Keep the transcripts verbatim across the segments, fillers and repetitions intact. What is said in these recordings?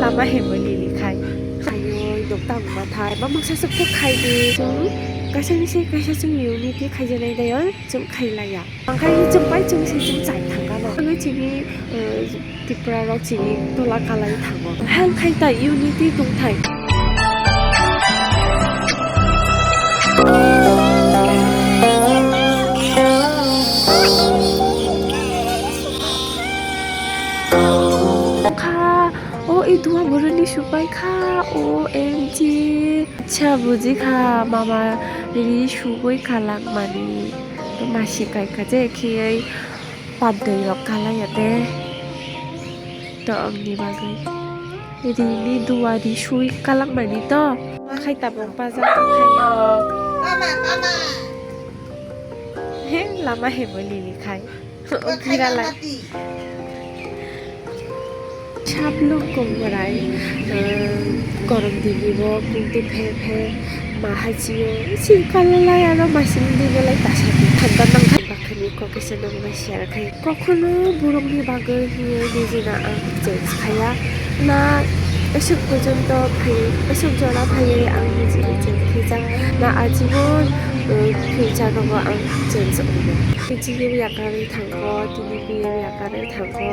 Ama hemo lili khai. Khayo, dokta wngma thai. Bamung sasu phuk khai di. Chwng kaisa ni se kaisa chwng unity khaijanai dayo. Chwng khailaiya. Angkhe chwng pai chwng se chwng chai thangkha no. Ano chini, eh, Tripura rok chini tola kalai thango. Hang khai ta unity tongthai. Kha, o i dua burani supai kha, O M G. Acha buji kha, mama ri sugoi kha langmani. Masi kai kha je khiyai padoi rok kalai ya de. To amni bagwi. Rini duari sui kalak mani to. Khai tabuk bajar khai. Mama, mama. He, lama he bo lili khai. Gira lai. Saplung kongrai, eh, gorom dini bo kungti phe phe ma hachio. Sing kalai aro masing dini lai tasa thanda nang khai. Khani kok kisa nang bai share khai. Kokhono borokni bagwi hiwi nijina ang change khaiya. Na esok porjonto phai, esok jora phaiwi ang nijini change khaijak. Na ajibon, uh, future rogo ang change wngnai. P G M yakarwi thango, tini B M yakarwi thango.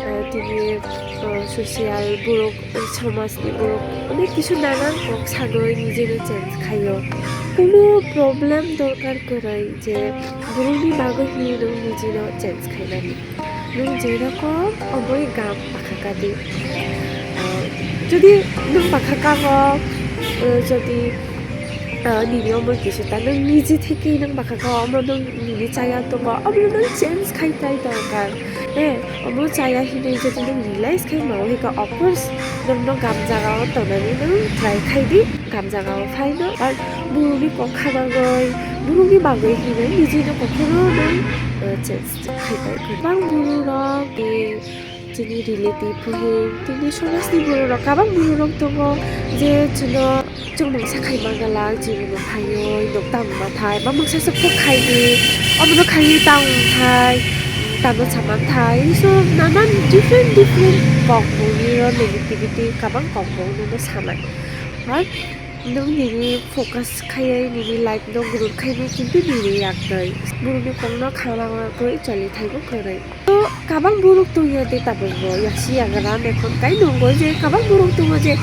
Uh, tini, uh, social borok, uh, somajni borok onek kisu nanan kok sagwi nijini change khaio. Kuno problem dorkar kwrwi je borokni bagwi hinwi nwng nijino change khainani. Nwng je rokom oboi gam bakha kadi. Ah, jodi nwng bakha kago, ah, jodi, ah, nini omo kisa ta nwng niji theke nwng bakha kago, omo nwng nini chaya tongo, omo nwng change khai tai dorkar. Eh, omo chaya hinwi jodi nwng realize khai mao hika, of course, nwngno gam jagao tongnani nwng try khai di. Kam jagao phaino, ar borokni kok khanagwi, borokni bagwi hinwi nijino kokhono nang, eh, change khai pai. Kwbang bororok, eh, chini relative, eh, chini somajni bororok, kwbang bororok tongo je chwngno chwngmungsa khai mangalak, chini phaio, nok tang mathai, ma mungsa se phuk khai di, omono khai tang thai, tamo saman thai, so nanan different different kok boni ro negativity kwbang kok boni no sanai. Hai, nwng nini focus khaiwi nini life no grow khainai, kintu nini yak twi borokni kokno khana bagwi choli thaibo kwrwi. To kwbang borok tongya de tabukbo, yaksi yagra mekhon kai nungo je kwbang borok tongo je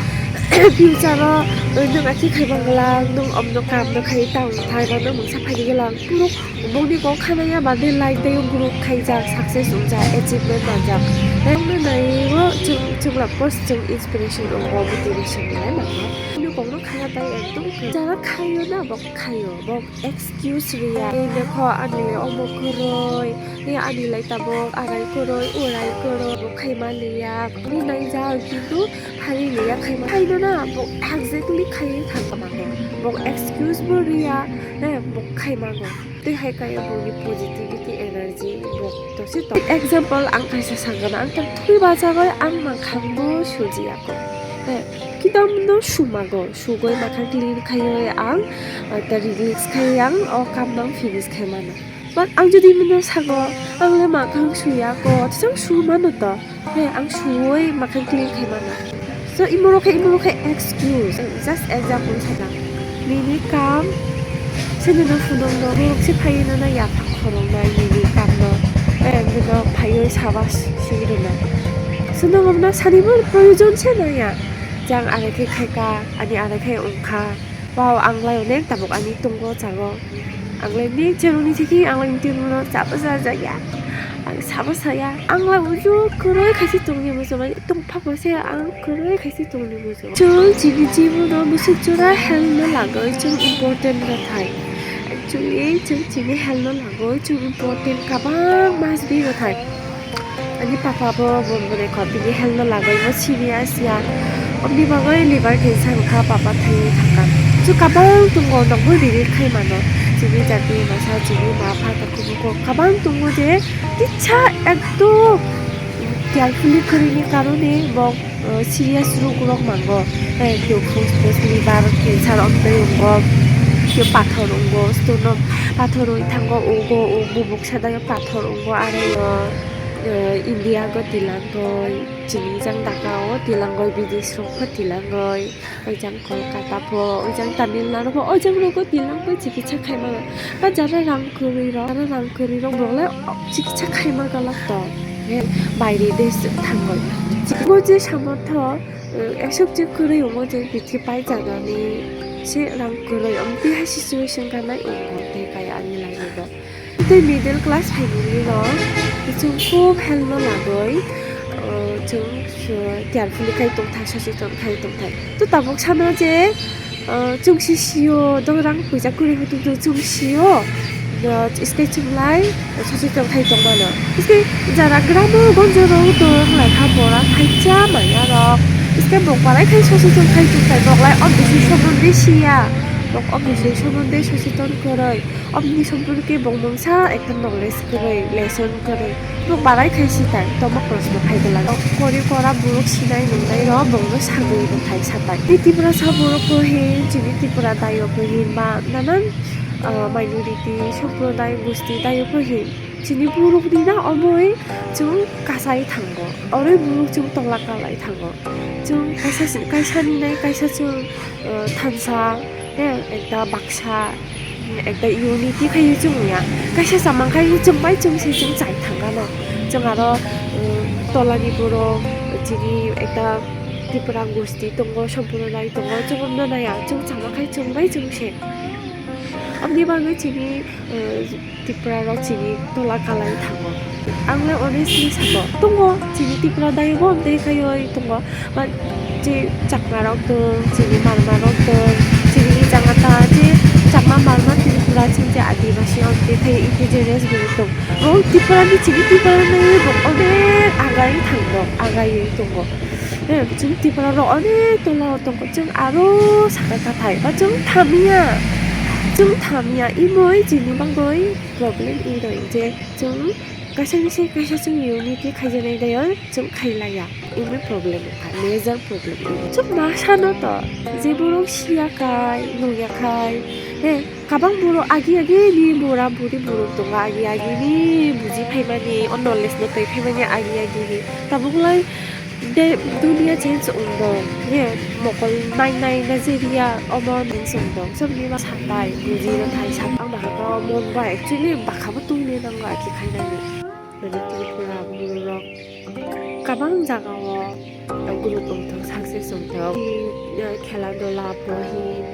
future o nwng achi khai bangla, nwng omno kam no khai tang thai ba nwng mungsa phai gela borok. Bongni kok khanaya bade life tei grow khaijak, success wngjak, achievement manjak. Tei naiwi o chwng, chwng rok post chwng inspiration wngo, motivation nai mano. Bongni kokno khana tai ekdom kwrwi. Jara khaio na bo khaio, bo excuse riya. Ei dekho ani le omo kwrwi, ei ani lai tabuk arai kwrwi, urai kwrwi, bo khaima liya. Bo naijak kintu phari liya khaima. Khaino na bo exactly khaiwi thangkha mano. Bo excuse bo riya, eh, bo khaimango. Tei hai kaya boni positivity energy bo tose tong. Example, ang kaisa sangana, ang tang thui bachagoi ang mangkhang bo sujiya ko. Eh, kitam no sumago, sugoi makhang clean khaioi ang, ah, ta relax khai ang, o kam nang finish khai mano. But ang jodi mano sago, ang le makhang suya ko, tisang su mano to. He, ang suwoi makhang clean khai mano. So, imo rok khe, imo rok khe excuse. Just example sana. Nini kam, sini no phunuk no, borok se phaiwi no na yapha khoroknai nini kam no. Eh, nino phaiwi sabas sini rwna. So, nang no sani bo proyojon se naya. Jang arai khe khai ka, ani arai khe wng kha. Wow, ang lai onek tabuk ani tongo chago. Ang lai ni chwrwngni thiki ang lai ni twi rwno chaba cha jaya. Ang sabo saya. Ang lai uju kwrwi khaisi tongni muchung lai tongphak se ang kwrwi khaisi tongni muchung. Chwng chini jibono bwswk jora health no lagoi chwng important rw thai. Actually chwng chini health no lagoi chwng important kabang mas bi rw thai. Ani papa bo bo bwrwi kho bini health no lagoi bo serious ya. Obni bagoi liver cancer wngkha papa thaiwi thangkha. So kabang tongo nokbo riri khai mano. Chini jati masa chini ma pha takhuk bukhuk kabang tongo je kisa ekdom carefully khwrwini karone bo, uh, serious rog rok mango. Eh, kyo phus phus liver cancer omtwi wngo, kyo pathor wngo, stone no pathor wi thango, ugo ug bubuk sadayo pathor wngo, aro, uh, India go tilangoi, chini jang Dhaka o tilangoi, bidesh rok pho tilangoi, oijang Kolkata pho, oijang Tamil Nadu pho, oijang rogo tilangoi chikitsa khaima. Ba jara rang kwrwi rok, jara rang kwrwi rok borok le chikitsa khaima galak to. He, baire desh thangoi. Chikitsa je samotho, esok je kwrwi omo je bithi pai jagani se rang kwrwi, omo twi hai situation kanai omo tei kai ani lai bo. Tei middle class family rok chwng khub help no lagoi, chwng carefully khai tongthai, soseton khai tongthai. To tabuk sana je chwng si sio, dong rang puisa kwrwi hutu chwng sio, iske chwng lai soseton khai tongmano. Iske jara gramo gonjo rok tong lai kha, bora khaisa manya rok. Iske bok barai khai soseton khai tongthai, bok lai o bisi somonde siya, bok o bisi somonde soseton kwrwi. Oboni sompor khe bo mungsa ekta knowledge kwrwi, lesson kwrwi. Bo barai khai si tai, toma proshno khai gwlak. Kori kora borok sinai nungnai rok, borokno sagwi rwthai satai. Tei Tiprasa borok bo hin, chini Tripura dayok bo hin, ba nanan, ah, minority, somproday, gusti dayok bo hin. Chini borokni na omoi chwng kasai thango. Oroi borok chwng tola kalai thango. Chwng kaisa si-, kaisa ninai kaisa chwng, ah, thansa, he, ekta baksa, ekta unity khai chwng ya. Kaisa samang khai chwng bai chwng se chwng chai thangano. Chwng aro, um, tolani borok, chini ekta Tripura gosti tongo, somproday tongo, chwng no naya, chwng sama khai chwng bai chwng se. Aboni bagwi chini, uh, Tripura rok chini tola kalai thango. Ang le honestly sabo, tongo, chini Tripura dayok bo amtwi khaioi tongo. But je Chakma rok tong, chini Marma rok tong, chini Jangata je Chakma, Marma, Tripura, chini je Adibasi amtwi khai indigenous borok tong. Bo Tripura ni chini Tripura ni bo onek agai thango, agaioi tongo. He, chwng Tripura rok onek tola o tongo, chwng aro saka kathai, ba chwng thamya, chwng thamya, imoi chini bagwi problem ino je chwng kaisa ni se kaisa chwng unity khaijaknai dayoi chwng khailaiya, imoi problem wngkha, major problem ino. Chwng ma sano to, je borok siya khai, nungya khai, he, Kabang borok agi agi ni bura buri borok tongo, agi agi ni buji phaimani, o knowledge no twi phaimani agi agi ni. Tabuk lai de dunia change wngdong, ye mokol nai nai Nigeria omo change wngdong. Saboni ma satai buji rwthai sak ang bahai khe mon bai actually bakha bo tongwi nango agi khainani. Mane Tripura borok kabang jagao guruk wngthok, success wngthok. Tini, eh, khela dola pho hin,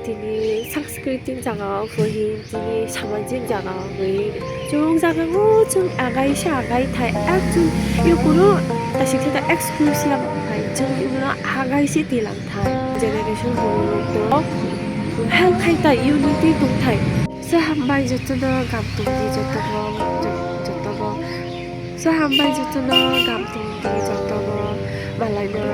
tini sanskriti jagao pho hin, tini samajik jagao pho hin. Chwng jagao chwng agai se agai thai, ek chwng yokunu tasik thai exclusive khai chwng ino agai se tilang thai. Generation borok help khai thai, unity tong thai. Sa hambai jotono gam tong di jotono, jotono. Sa hambai jotono gam tong di jotono. Malaino,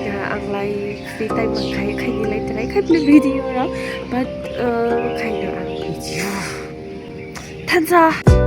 ya, ang lai free time man khai, khaini lai try khai bini video rok. But, uh, khaino ang video. Thansa.